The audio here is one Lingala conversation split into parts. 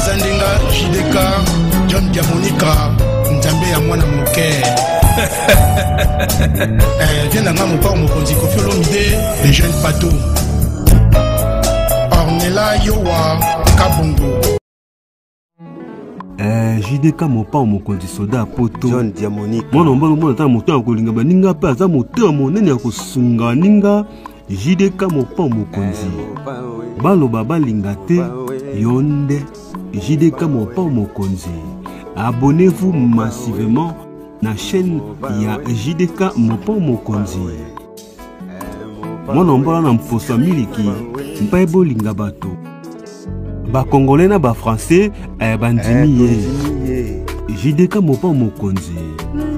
Eza ndenga JDK John Diamonica Nzambe ya mwana moke. Eh, viens na nga mopao mokonzi Koffi Olomide le jeune Pato. Ornella Yowa Kabongo. Eh, JDK mopao mokonzi soda ya poto John Diamonique mwana mobali omona ata moto ya kolinga baninga mpe aza motema monene ya kosunga baninga JDK mopao mokonzi eh, baloba balinga te yo nde JDK mopao mokonzi abonnez-vous massivement na chaîne ya JDK mopao mokonzi mwana mbola na mposo ya miliki mpe bolinga bato bakongole na bafrançais eh, bandimi ye ye JDK mopao mokonzi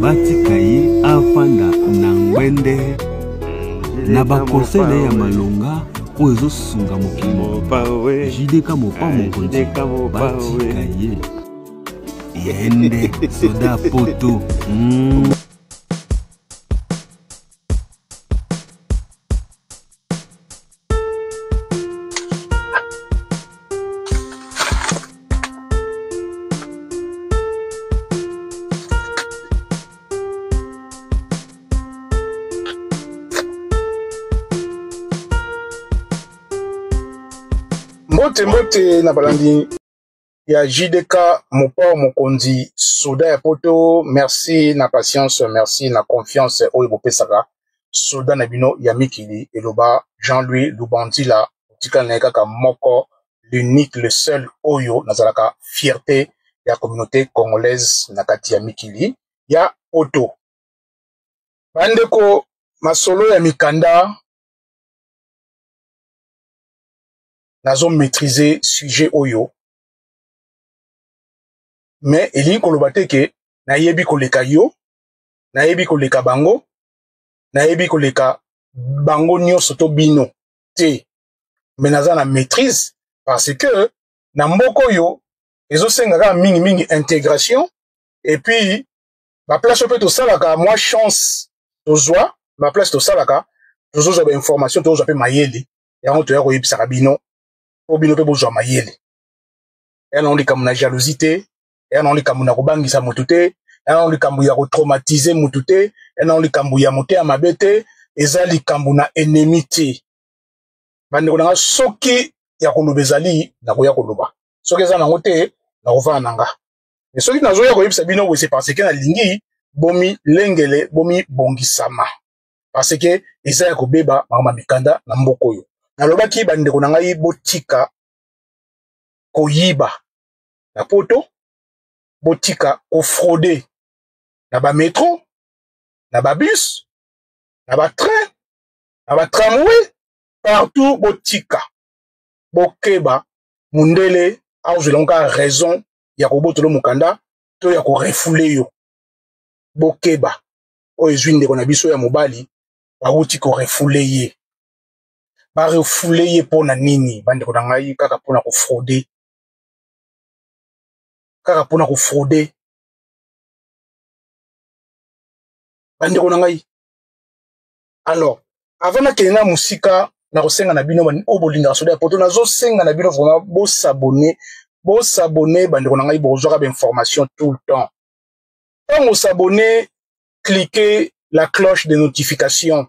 batika ye afanda na ngwende na bakonseil na ye ya malonga oyo ezosunga mokili mopao JDK mopao mokonzi JDK mopao, batika ye ye nde soda poto mm. Mbote mbote na balandi ya JDK mopao mokonzi soda ya poto merci na patience merci na confiance oyo bopesaka soda na bino ya mikili eloba Jean-Louis Lubandila otikala na ye kaka moko l'unique le seul oyo nazalaka fierté ya communauté congolaise na kati ya mikili ya poto bandeko masolo ya mikanda nazo maîtriser sujet oyo mais elingi koloba te ke nayebi koleka yo nayebi koleka bango nayebi koleka bango nyonso to bino te mais naza na maîtrise parce que na mboka oyo ezosenga kaka mingimingi intégration et puis baplace oyo mpe tosalaka mwa chance tozwa baplace tosalaka tozozwa bainformation tozozwa mpe mayele yango toya koyebisaka bino mpo bino mpe bozwa mayele eya nango likambo na jalousie te eya nango likambo na kobangisa motu te eya nango likambo ya kotraumatize motu te eya nango likambo ya motema mabe te eza likambo na ennemi te bandeko na nga soki ya koloba ezali nakoya koloba soki eza nango te nakovanda na nga me soki nazoya koyebisa bino boye se parce que nalingi bomilengele bomibongisama parce que eza ya kobeba makambo ya mikanda na mboka oyo nalobaki bandeko na ngai botika koyiba na poto botika kofraude na bametro na babus na batrain na batramway partout botika bokeba mundele azwela ngo kaka raison ya kobotolo mokanda to ya korefule yo bokeba oyo ezwi ndeko na biso ya mobali bawuti korefule ye barefule ye mpo na nini bandeko na ngai kaka mpo na kofraude kaka mpo na kofraude bandeko na ngai alors avant nakende na mosika nakosenga na bino oyo bolingaka soda ya poto nazosenga na bino vraiment bosabone bosabone bandeko na ngai bokozwaka bainformation tout le temps ntango osabone cliquez la cloche de notification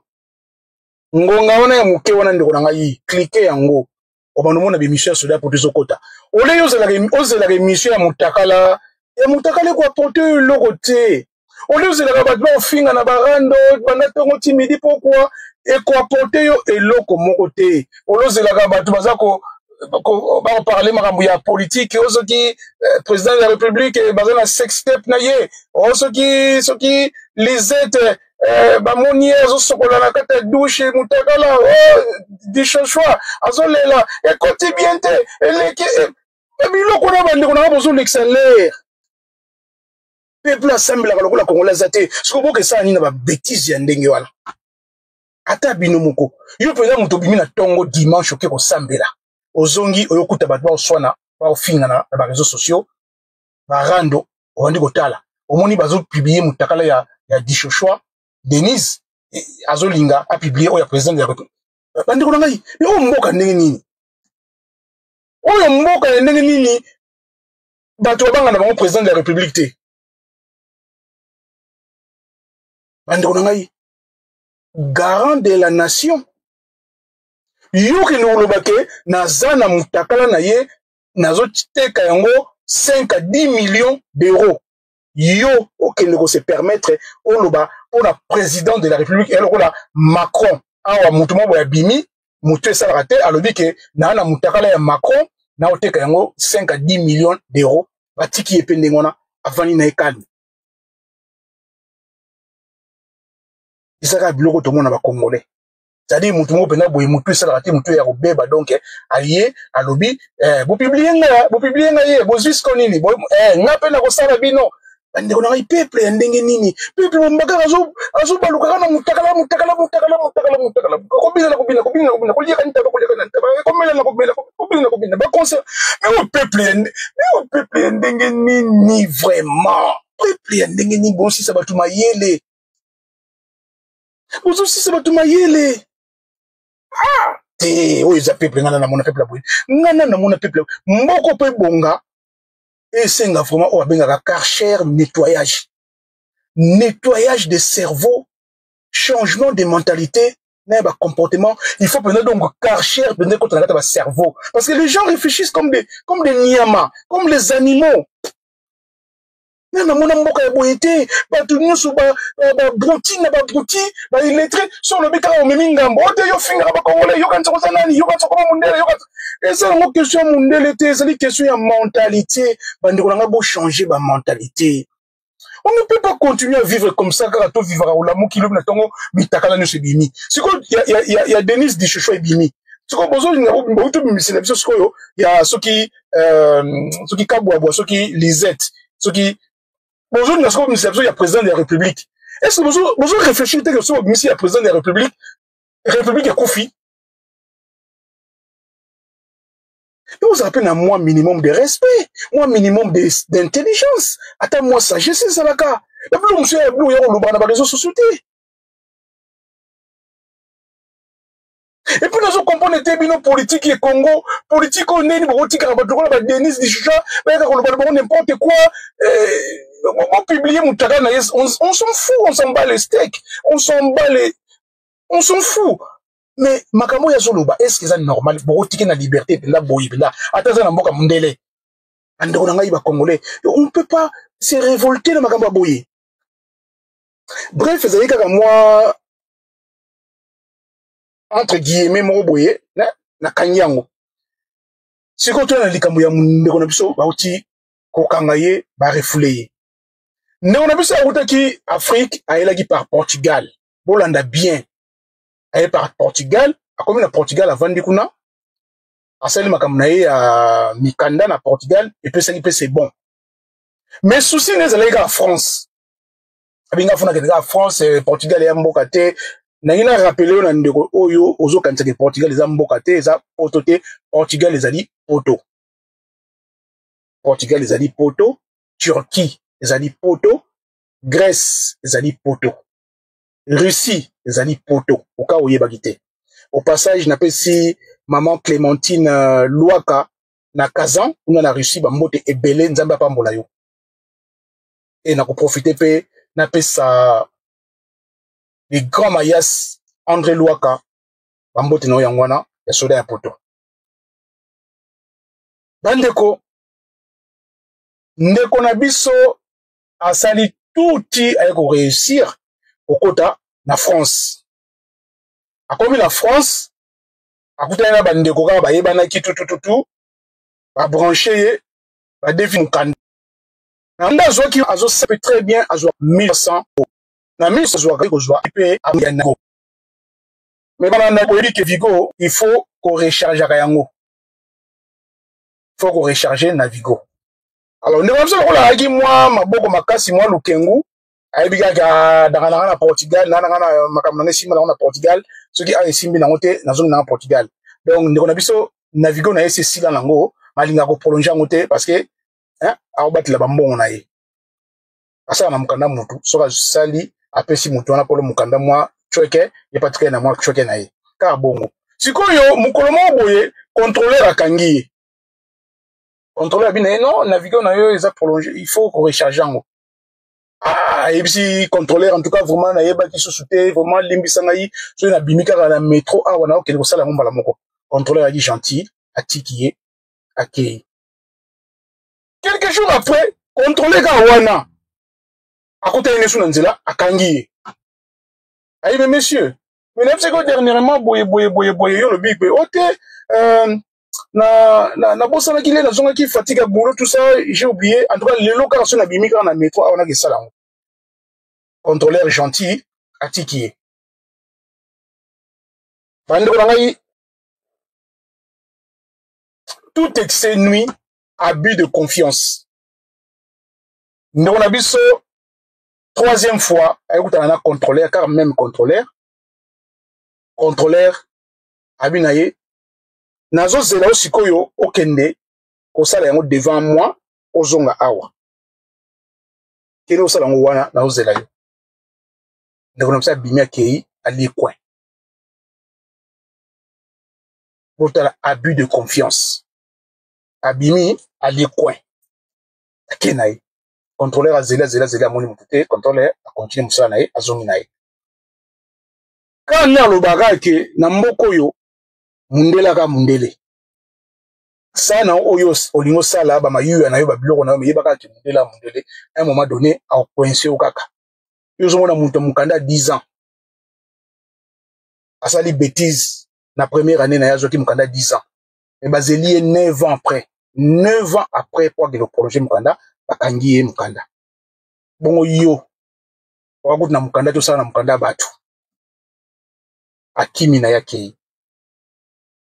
ngonga wana ya moke wana ndeko na ngai cliquez yango obanda omona bemission ya soda poto ezokota olei ozelaka emission ya motakala ya motakala ekoaporte oyo eloko te olie ozelaka bato baofinga na barando banda ntongo ti midi pokwa ekoaporte yo eloko moko te olozelaka bato baza ko bakoparle makambo ya politike o soki eh, président de la république eh, baza na sex step na ye o soki soki lisette eh, bamoni ye azosokola na kati ya douche motakala o oh, dichochoir azolela ekoti bien te eleki eh, biloko na bandeko na nga bozolekisa lere peuple asambelaka lokola congolais aza te soki oboka esala nini na babetise ya ndenge wana ata bino moko yo mpenza moto obimi na ntongo dimanche oke kosambela ozongi oyokuta bato baoswana baofingana na bareseau sociaux barando obandi kotala omoni bazopublie motakala ya, ya dishoshoi denise eh, azolinga apublie oyo ya président ya bandeko na ngai oyo mboka ndenge nini oyo mboka ya ndenge nini Bato babanga na bango président de la République te. Bandeko na ngai, garant de la nation, yo kende koloba ke naza na mutakala na ye, nazoteka yango 5 à 10 millions d'euros. Yo okende ko se permettre oloba mpona président de la République ya lokola Macron. Awa motu moko boye abimi, motu esalaka te, alobi ke naa na mutakala ya Macron, naoteka yango 5 à 10 millions d'euros. Batiki ye mpe ndenge wana, avandi na ye calme. Ezalaka biloko tomona bacongolais, c'est-à-dire motu moko mpenza boye, motu esalaka te, motu ya kobeba. Donc aye alobi eh, bopublier nga, bopublier nga ye, bozwi siko nini eh, nga mpe nakosala bino. Bandeko na ngai, peuple ya ndenge nini? Peuple mombakaka azobaluka kaka na mutakala, mutakala, mutakala, mutakala, mutakala, kobina na kobina, kobina na kobina, koliaka ntaba, koliaka na ntaba, komela na komela, kobina na kobina, baconcert. Mais oyo peuple ya, mais oyo peuple ya ndenge nini vraiment? Peuple ya ndenge nini? Bosisa bato mayele, bozosisa bato mayele. Ah te, oyo eza peuple. Nga na namona peuple ya boye, nga na namona peuple mboko mpe bonga esenga vraiment oyo abengaka karcher nettoyage, nettoyage de cerveau, changement de mentalité na ba comportement. Il faut mpenza donc karcher mpenza ekota na kati ya bacerveau, parce que les gens réfléchissent comme des niama, comme les animaux. Nga namona mboka ya boye te. Bato nyonso babruti na babruti, baillettré. So olobi kaka omemi ngambo o te, yo fingaka bacongolais, yokanisa koza nani, yokanisa koma mondele, yokanisa. Eza yango question ya mondele te, ezali question ya mentalité. Bandeko na nga, bochange bamentalité. On ne peut pas continuer à vivre comme ça. Kaka tovivaka, olamuki lobi na ntongo, mitakala nyonso ebimi. Sikoyo ya, ya, ya, ya Denise Dishosho ebimi, sikoyo bozolinga bouti obimisela biso sikoyo ya soki soki Kabwabwa, soki Lisette, soki bozolinga sikoyo obimisela biso ya président de la République. Est ce que bozo réfléchir te ke soki obimisi ya président de la République, République ekufi? Ozala mpe na mwa minimum de respect, mwa minimum d'intelligence, ata mwa sagesse ezalaka. Babiloko mosusu ya biloko ya kolobaka na baréseau sociaux te. Et puis nazo comprendre te bino politique ya Congo, politique oyo ndeni bokotikaka bato lokola baDenise Dishucha bayaka koloba na bango n'importe quoi, bopublier mutaka na ye. On s'en fout, on s'en bat les steaks, on s'en bat les, on s'en fout. Mais makambo oyo azoloba, est ce que eza normal bokotike na liberté mpenza boye mpenza, ata aza na mboka mondele? Bandeko na ngai bacongolais, on peut pas se révolter na makambo ya boye. Bref, ezali kaka mwa entre guillemets moko boye nakangi yango. Sikoyo toya na likambo ya ndeko na biso bauti kokanga ye, barefouler ye. Ndeko na biso awutaki Afrique, ayelaki par Portugal. Bolanda bien, aye par Portugal, akomi na Portugal, avandi kuna, asali makambo na ye ya mikanda na Portugal, epesaki mpe, c'est bon. Mais souci na ezalaki kaka France. Abinga funa kende kaka France, Portugal eya mboka te. Nangi na rappeler yo na ndeko oyo ozokanisaka Portugal eza mboka te, eza poto te. Portugal ezali poto, Portugal ezali poto, Turquie ezali poto, Grèce ezali poto, Russie ezali poto, oka oyebaki te. Au passage, napesi maman Clémentine Lwaka na Kazan kuna na Russie bambote ebele, Nzambe apambola yo. E nakoprofite mpe napesa le grand mayas André Lwaka bambote na yo. Yango wana ya soda ya poto. Bandeko, ndeko na biso asali tuti, aye koréussir kokota na France. Akomi na France, akutani na bandeko kaka bayebanaki tutututu, babranche ye, badefi mokanda na nde azwaki, azosape très bien, azwa 1100 na 1100, azwaka kozwa mpe yango. Mais bana na boyebi ke Vigo, il faut korechargeaka yango, faut korecharge na Vigo. Alors ndeko na biso lokola ayaki mwa maboko makasi, mwa lukengu, ayebi kaka danga nanga na Portugal, na nanga na makambo nanga esimba nango na Portugal. Soki awa esimbi nango te, nazongi nanga Portugal. Donc ndeko na biso na Vigo na ye esi esila nango, alingaka koprolonge yango te, parce que akobatela bambongo na ye. Asala na mokanda mutu, soki asali, apesi mutu wana kolo mokanda mwa cweke, ye patikali na mwa cweke na ye kaka bongo. Sikoyo mokolo moko boye, contrôleur akangi ye. Contrôleur abi na ye non, Navigo na yo eza prolongé, il faut korecharge yango. Ah, ayebisi contrôleur, en tout cas vraiment nayebaki susu te, vraiment limbisa ngai, soki nabimi kaka na métro awa naokende kosala yango mbala moko. Contrôleur ayaki gentil, atiki ye, akei. Quelques jours après, contrôleur kaka wana akutani nesu na nzela, akangi ye. Ayi, mais monsieur, mais nayebisaki yo dernièrement boye boye boye boye, yo olobi boye o te, na nabosanaki le nazongaki fatigue ya boulot, tout ça, j'ai oublié. En tout cas lelo kaka so nabimi kaka na métro awa nakesala yango. Contrôleur gentil, atiki ye. Bandeko na ngai, tout excès nuit, abus de confiance. Ndeko na biso, troisième fois ayekutana na contrôleur, car même contrôleur, contrôleur abi na ye, nazozela yo sikoyo okende kosala yango devant moi, ozonga awa, kende osala yango wana, nazozela yo. Ndeko na biso abimi, akei, alie coin. Botala abus de confiance. Abimi, alie coin, ake na ye. Contrôleur azeli, azeli, azeli, amoni motu te. Contrôleur akontinue mosala na ye, azongi na ye. Kaka nde alobaka ke na mboka oyo mundele aka mundele, sala na oyo olingi osala, bamayuya na yo, babiloko na yo, meyebaka ke mundele ya mundele, à un moment donné akocoince yo kaka. Yo ozomona moto ya mokanda ya 10 ans asali bêtise na première année na ye, azwaki mokanda ya 10 ans, mais bazeli ye 9 ans après, 9 ans après po akende koprolonge mokanda, bakangi ye mokanda. Bongo yo okakuti na mokanda te, osala na mokanda ya bato. Akimi na ye, akei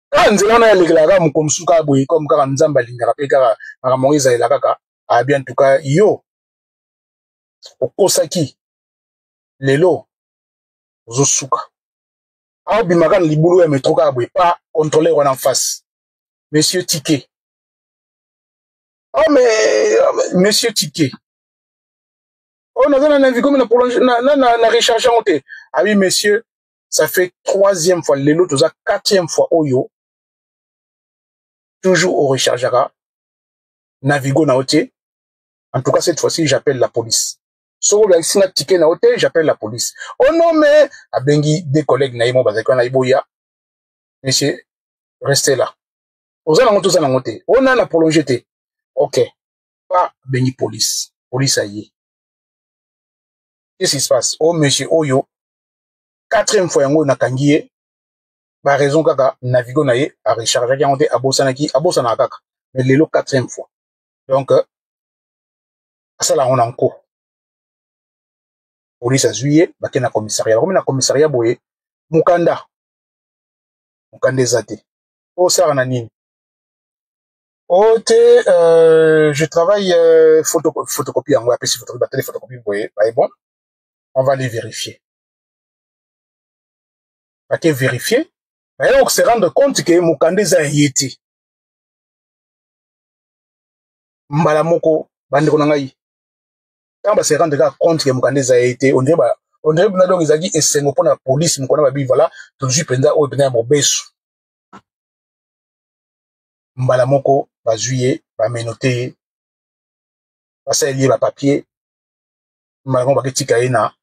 kaka nzela wana alekelaka kaka mokolo mosusu kaka boye, comme kaka Nzambe alingaka mpe kaka makambo yango ezalela kaka abi. En tout cas yo okosaki, lelo ozosuka. Aobimaka na libulu ya metro kaka boye, pa contrôleur wana en face. Monsieur, ticket. Oh mais, oh, monsieur, ticket. Oh, naza na Navigo na prolonge na, na, na, na recharge yango te. Ah oui monsieur, ça fait troisième fois lelo, toza quatrième fois oyo, toujours orechargeaka Navigo na yo te. En tout cas cette fois-ci j'appelle la police. Soki olakisi nga ticket na yo te, j'appelle la police. Oh non mais, abengi des collègues na ye mo bazalaki wana, ye boya, monsieur, restez là, oza nango, toza nango te, oyo na prolonge te. Ok, pa abengi police, police aye. Qu'est-ce qui se passe? Oh monsieur, oyo quatrième fois yango nakangi ye, baraison kaka Navigo na ye arechargeaki yango te, abosanaki, abosanaka kaka, mais lelo quatrième fois, donc asala yango na nko. Police azwi ye, bake na commissariat. Bakomi na commissariat boye, mokanda, mokanda eza te. Osalaka na nini? O te, je travaille, photocopie yango. Apesi photocopie, batali photocopie boye, baye, bon, on va les vérifier. Bake vérifier, baye se rendre compte ke mokanda eza ya ye te. Mbala moko, bandeko na ngai, ntango base rendre kaka compte ke mokanda eza ye te, on dirait mpena donc ezalaki esengo mpona police mokona babi, voilà, tozwi mpenza oyo mpenza ya mobesu. Mbala moko bazwi ye, bamenote ye, basaleli ye bapapier. Mbala moko baketika ye na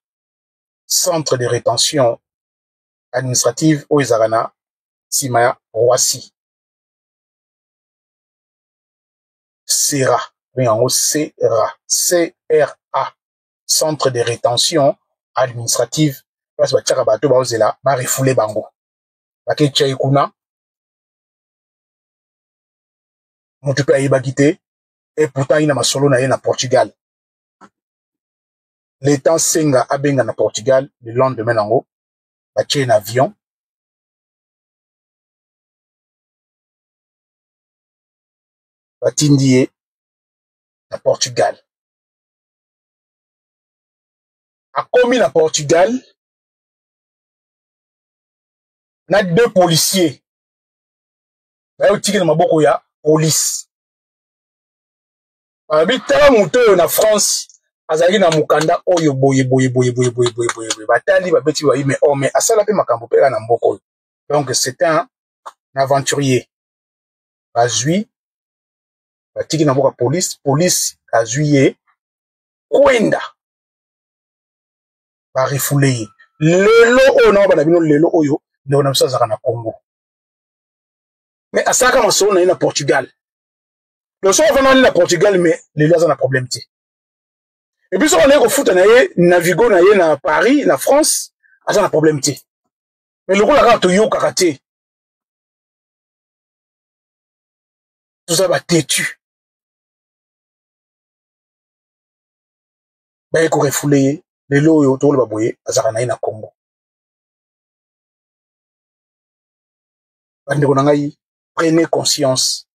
centre de rétention administrative oyo ezalaka na nsima ya Roissy, CERA benga yango, CERA, CRA, centre de rétention administrative, place batiaka bato baozela barefouler bango. Baketia ye kuna, moto mpe ayebaki te, et pourtant ye na masolo na ye na Portugal. Le temps senga abenga na Portugal, le lendemain nango batie na avion, batindi ye na Portugal. Akomi na Portugal na deux policiers, bayotika na maboko ya police. Balobi, tala moto oyo na France azalaki na mokanda oyo boye boye boye boye boye boye boye boye. Batali, babeti bayi, mais oh, mais asala mpe makambo mpe kaka na mboka oyo, donc c'est un aventurier. Bazwi. Batiki na mboka police, police azwi ye kwenda, barefule ye. Lelo oyo na bana bino, lelo oyo ndeko na biso azalaka na Congo, mais asalaka masolo na ye na Portugal. Donc soki afandaki na Portugal, mais lelo aza na problème te. Et puis soki anaye kofuta na ye Navigo na ye na Paris, na France, aza na problème te. Mais lokola kaka toyokaka te, toza batetu, baye korefule ye. Lelo oyo tokoloba boye, azalaka na ye na Congo. Bandeko na ngai, prenez conscience,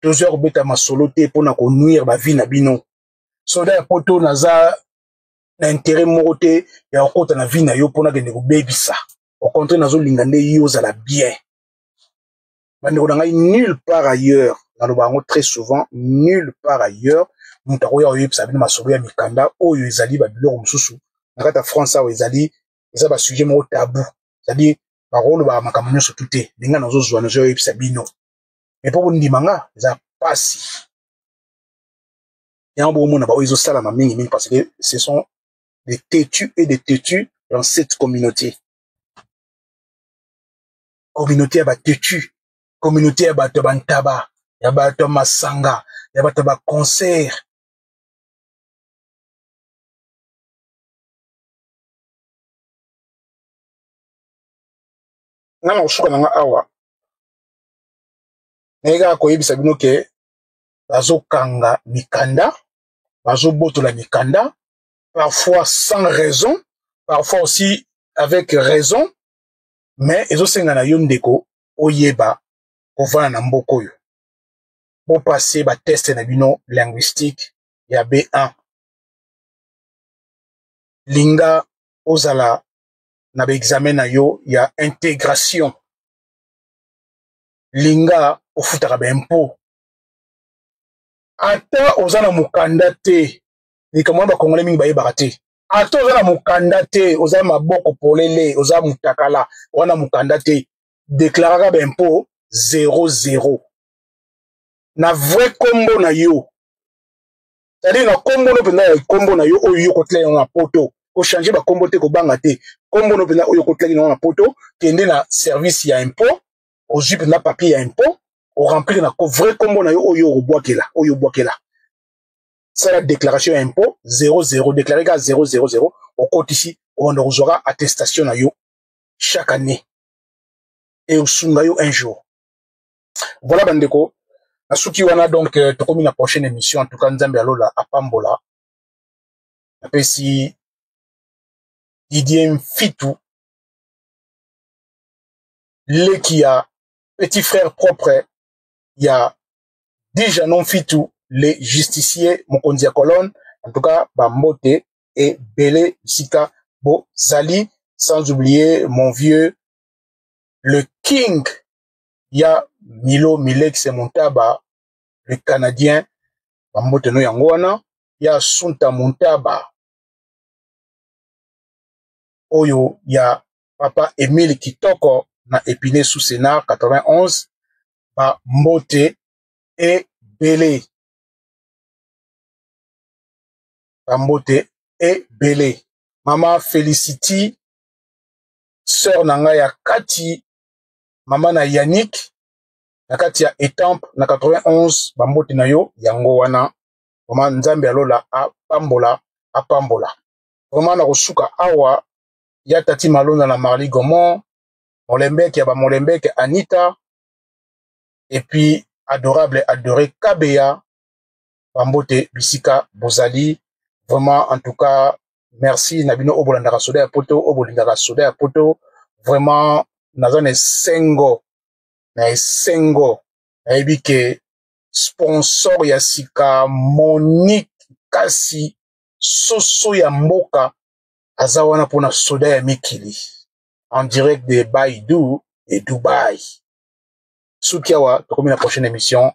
tozwa kobeta masolo te mpo na konuire bavie na bino. Soda ya poto, naza na intérêt moko te ya kokota na vie na yo mpo nakende kobebisa. Au contraire, nazolinga nde yo ozala bien. Bandeko na ngai, nulle part ailleurs, naloba yango très souvent, nulle part ailleurs moto akoya koyebisa bino masolo ya mikanda oyo ezali babiloko mosusu na kati ya France. Awa ezali, eza basujet moko tabou, c'est-à-dire bakolobaka makambo nyonso tu te. Ndenge nazozwa, nazoyebisa bino, me mpo bondima nga eza pasi. Yango bokomona baoyo ezosalama mingimingi parce que ce sont des têtus et des têtus dans cette communauté, communauté ya batetu, communauté ya bato ya bantaba, ya bato ya masanga, ya bato ya baconcert. Nga na kosuka na nga awa, naye kaka koyebisa bino ke bazokanga mikanda, bazobotola mikanda, parfois sans raison, parfois aussi avec raison. Mais ezosenga na yo ndeko oyeba kovanda na mboka oyo, bopase bateste na bino linguistique ya B1. Linga ozala na baexamen na yo ya intégration, linga ofutaka baimpôt ata oza na mokanda te. Likambo wana bakongole mingi bayebaka te. Ata oza na mokanda te, oza maboko polele, oza mutakala wana, mokanda te, deklaraka baimpôt 00 na vrai kombo na yo, c'est-à-dire na kombo no mpenza, ya kombo na yo oyo yo kotelaki yango na poto. Kochange bakombo te, kobanga te. Kombo no mpenza oyo kotelaki yango na poto, kende na service ya impôt, ozwi mpenza papier ya impôt, oremplir na vrai kombo na yo oyo okobwakela, oyo obwakela. Sala déclaration ya impôt 00, déclare kaka 000, okotisi, obanda kozwaka attestation na yo chaque année, e osunga yo un jour. Voilà bandeko, nasuki wana. Donc tokomi na prochaine émission. En tout cas, Nzambe ya lola apambola. Napesi Didier Mfitu, leki ya petit frère propre ya Dijano Mfitu, le justicier, mokonzi ya colonne. En tout cas, bambote ebele bisika bozali, sans oublier mon vieux le king ya Milo Milex Montaba, le Canadien. Bambote no yango wana ya Sunta Montaba, oyo ya papa Emile Kitoko na Epinay sous Sénat 91. Bambote ebele, bambote ebele. Mama Felicity, sœur na ngai ya kati, mama na Yannick na kati ya Etampe na 91, bambote na yo yango wana. Vraiment, Nzambe ya lola apambola, apambola. Vraiment, na kosuka awa, ya Tati Malonda na Marly Gomon, Molembeke ya ba Molembeke Anita, et puis adorable adoré Kabeya, bambote bisika bozali. Vraiment, en tout cas, merci na bino oyo bolandaka soda ya poto, oyo bolingaka soda ya poto. Vraiment, naza na esengo, na esengo. Nayebi ke sponsor ya sika Monique Kasi, soso ya mboka, aza wana mpona soda ya mikili en direct de Baidu et Dubai. Suki awa, tokomi na prochaine émission.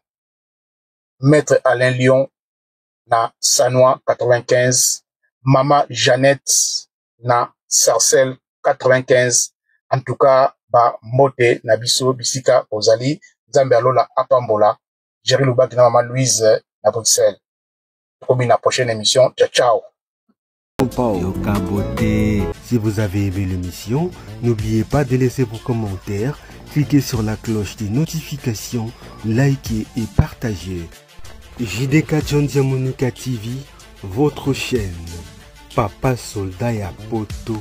Maître Alain Lyon na Sanois 95, Mama Jeannette na Sarcelles 95. En tout cas, ba mbote na biso bisika ozali, Nzambe alola apambola. Jerry Lubaki na mama Louise na Bruxelles. Tokomi na prochaine émission. Ciao ciao. Yoka beauté. Si vous avez aimé l'émission, n'oubliez pas de laisser vos commentaires, cliquez sur la cloche des notifications, likez et partagez. JDK John Diamonica TV, votre chaîne. Papa Soldat ya Poto.